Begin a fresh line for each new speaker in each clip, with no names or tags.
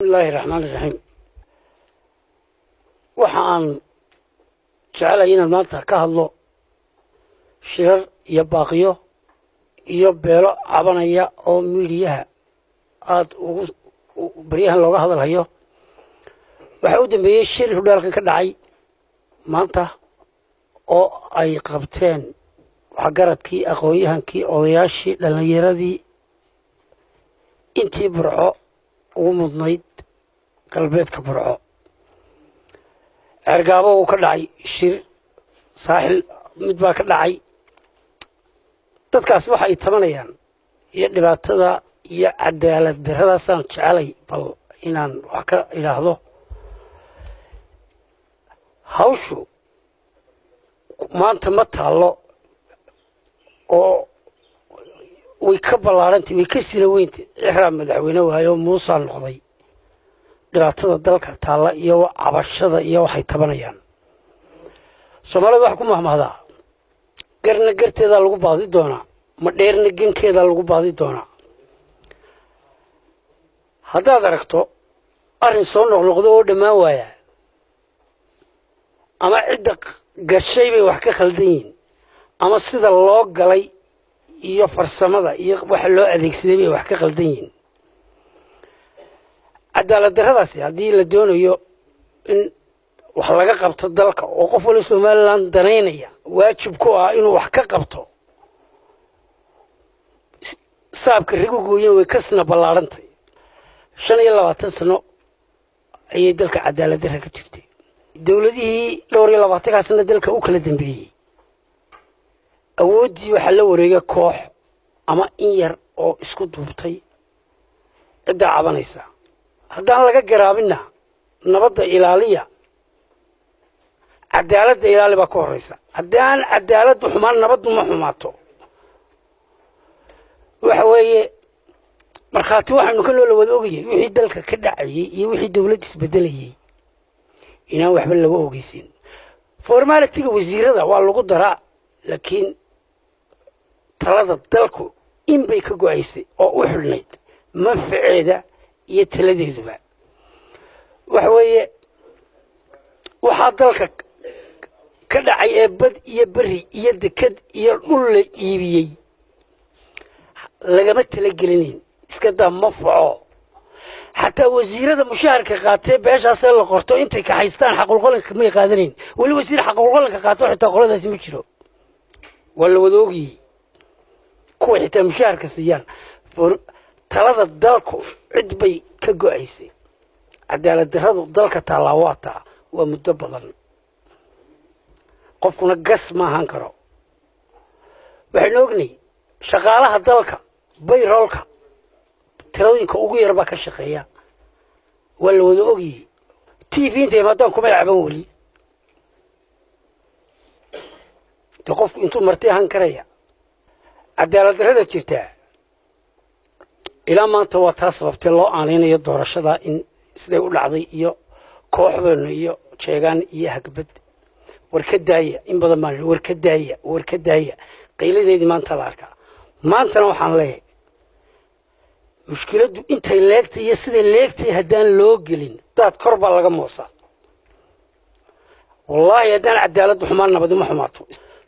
Bismillaahi raxmaani raxiim. Waxa aan jecelay inaan maanta ka hadlo shirar iyo baaqiyo iyo beelo cabanaya oo miidiyaha aada ugu baryahan looga hadalhayo. Waxaa u dambeeyey shir hudhaalkan ka dhacay maanta oo ay qabteen waxgaradkii, aqoon-yahankii, odayaashii, dhallinyaradii intii Burco ugu mudnayd, galbeedka Burco. Ceergaabo uu ka dhacay shir, Saaxil mid baa ka dhacay. Dadkaas waxa ay tabanayaan iyo dhibaatada iyo cadaalad darradaasaan jecelay bal inaan wax ka idhaahdo. Hawshu maanta ma taallo oo way ka ballaarantay, way ka sina weyntay. Cixraa madaxweyne waayo, Muusaa noqday. Dhibaatada dalka taalla iyo cabashada iyo waxay tabanayaan, Soomaalida waxa ku mahmahdaa: garna garteedaa lagu baadi doonaa, ma dheerna genkeedaa lagu baadi doonaa. Haddaad aragto arrin soo noqnoqdo oo dhammaan waaya, ama cidda gashay bay wax ka khaldan yihiin, ama sida loo galay iyo farsamada iyo waxa loo adeegsaday bay wax ka khaldan yihiin. Cadaalad darradaasi haddii la doonayo in wax laga qabto dalka, oo qof wali Somaliland danaynaya waajib ku ah inuu wax ka qabto, saabka rigu gooyen way kasna ballaarhantay. 25 sano ayay dalka cadaalad darra ka jirtay. Dowladihii dhowr iyo labaatankaa sano dalka u kala dambeeyey, awooddii waxaa la wareega koox ama in yar oo isku duubtay. Ciddaa cabanaysa haddaan laga garaabinna, nabadda ilaaliya, cadaaladda ilaali baa ka horraysa. Haddaan cadaaladdu xumaan, nabaddu ma xumaato. Waxa weeye markhaati waxaynu ka noola wada ogayay wixii dalka ka dhacayey iyo wixii dowladda isbedelayey inaan waxba laga ogeysin. Formality-ga wasiirada waa lagu daraa, laakiin talada dalku in bay ka go'aysay oo u xidhnayd manfaceeda iyo taladeeduba. Waxa weeye waxaa dalka ka dhacay ee bad iyo beri iyo deked iyo dhul la iibiyey lagama talagelinayn. Iska daa ma faco, xataa wasiirada mushaharka qaatee beeshaasee la qorto intay kaxaystaan xaqulqolanka may qaadanayn. Weli wasiir xaqulqolanka qaato xitaa qoladaasi ma jiro, waa la wada ogiyey kuwa xitaa mushaharka siiyaan. Talada dalku cid bay ka go'aysay. Cadaalad darradu dalka taallaa waa taa, waa muddo badan. Qofkuna gas ma ahaan karo. Waxaynu ognay shaqaalaha dalka payroll-ka tiradooyinka ugu yar baa ka shaqeeya, waa la wada ogiyey. TV intay imaadaan kumay caban weli. De qofku intuu marti ahaan karaya? Cadaalad darrada jirtaa ilaa maanta waa taa sababtee loo aanaynayo doorashada in siday u dhacday iyo kooxbeenu iyo jeegaan iyo hagbad. War ka daaya, in badan baan war ka daaya, war ka daaya. Qayladeedii maanta la arkaa. Maantana waxaan leeyahay mushkiladdu intay leegtay iyo siday leegtay haddaan loo gelin, daad kor baa laga moosaa. Wallaahi haddaan cadaaladdu xumaan, nabadi ma xumaato.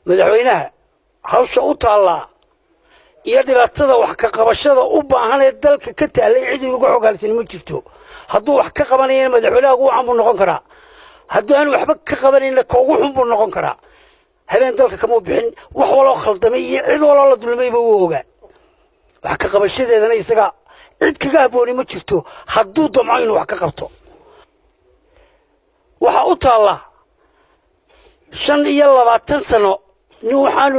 Madaxweynaha hawsha u taallaa iyo dhibaatada wax ka qabashada u baahan ee dalka ka taallay cid uga xogaalsan ma jirto. Hadduu wax ka qabanayana madaxweynaha ugu wacan buu noqon karaa, haddii aanu waxba ka qabanayna ka ugu xun buu noqon karaa. Habeen dalka kamuu bixin, wax waloo khaldamay iyo cid waloo la dulmayba wuu ogaa. Wax ka qabashadeedana isaga cid kaga habbooni ma jirto hadduu damco inuu wax ka qabto. Waxaa u taalla 25 sano nin waxaanu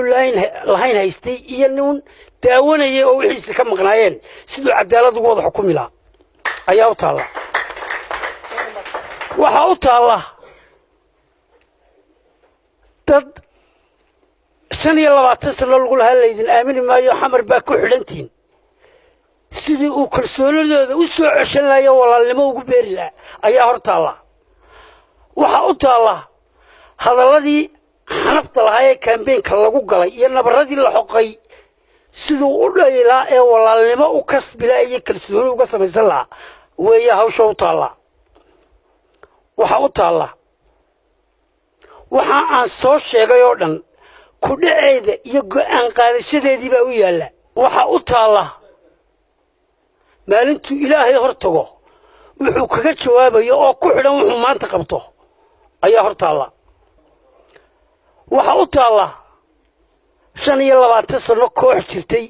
lahayn haystay iyo nin daawanayay oo wixiisa ka maqnaayeen siduu cadaalad ugu wada xukumi lahaa ayaa u taalla. Waxaa u taalla dad 25 sano lagu lahaa laydin aamini maayo, Xamar baa ku xidhantihin, sidii uu kalsoonidooda u soo ceshan lahayo walaalnimo ugu beeri lahaa ayaa hor taalla. Waxaa u taalla hadalladii xanafta lahaa ee campaign-ka lagu galay iyo nabarradii la xoqay siduu u dhayi lahaa ee walaalnimo u kasbi lahaa iyo kalsooni uga samaysan lahaa. Weeye hawsha u taallaa, waxa u taalla waxa aan soo sheegay oo dhan ku dhaceeda iyo go'aan qaadashadeedii baa u yaalla. Waxa u taalla maalintuu Ilaahay hor tago wuxuu kaga jawaabayo oo ku xidhan wuxuu maanta qabto ayaa hor taalla. Waxa u taalla 25 sano koox jirtay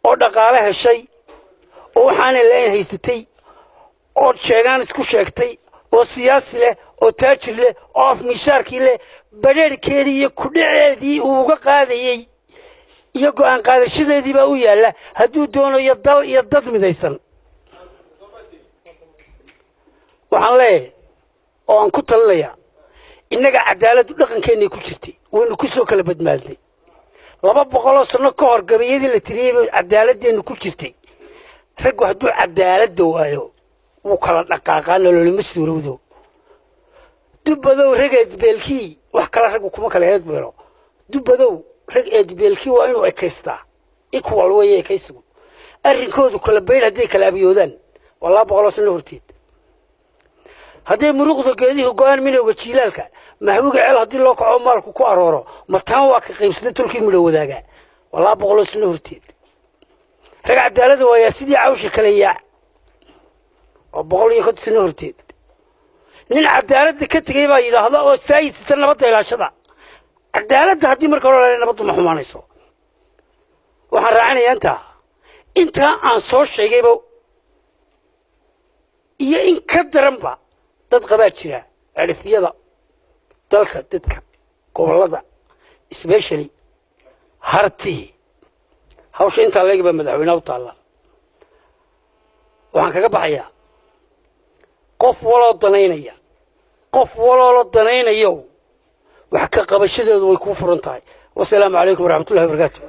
oo dhaqaale heshay oo waxaanay la-ayn haysatay oo sheegaan isku sheegtay oo siyaasi leh oo taajir leh oo afmishaarkii leh, badheerhkeedii iyo kudhaceedii uu uga qaadayey iyo go'aan qaadashadeedii baa u yaalla hadduu doonayo dal iyo dad midaysan. Waxaan leeyahay oo aan ku talinayaa, innaga cadaaladdu dhaqankeennay ku jirtay, waynu ku soo kala badmaadnay. 200 sano ka hor gabayadii la tiriyey bay cadaaladeennu ku jirtay. Raggu hadduu cadaaladda waayo wuu kala dhaqaaqaa, nololima suurowdo. Dubbadow rag eedbeelkii wax kale raggu kuma kala eedbeelo. Dubbadow rag eedbeelkii waa inuu ekaystaa, equal weeye ekaysigu. Arrinkoodu kala baydh hadday kala abiyoodaan waa 200 sano horteed. Hadday muruqda geedihu go-aan minowga jiilaalka mahwiga ceel haddii loo kaco maalku ku arooro mataan waa ka qaybsada tolkii midho wadaagaa waa 200 sano horteed. Rag cadaalada waayaa sidii cawsha kala yaac waa 150 sano horteed. Nin cadaaladda ka tegey baa yidhaahda oo saayid sita nabadda ilaashada. Cadaaladda haddii marka hore la nabaddu ma xumaanayso. Waxaan raacinayaa intaa aan soo sheegayba iyo in ka daranba dad qabaa jira cidhifyada dalka, dadka gobollada, especially Harti. Hawsha intaa leeg baa madaxweynaha u taalla. Waxaan kaga baxayaa, qof waloo danaynaya, qof waloo la danaynayo wax ka qabashadeedu way kuu furan tahay. Wasalaamu calaykum waraxmatullahi wabarakaatu.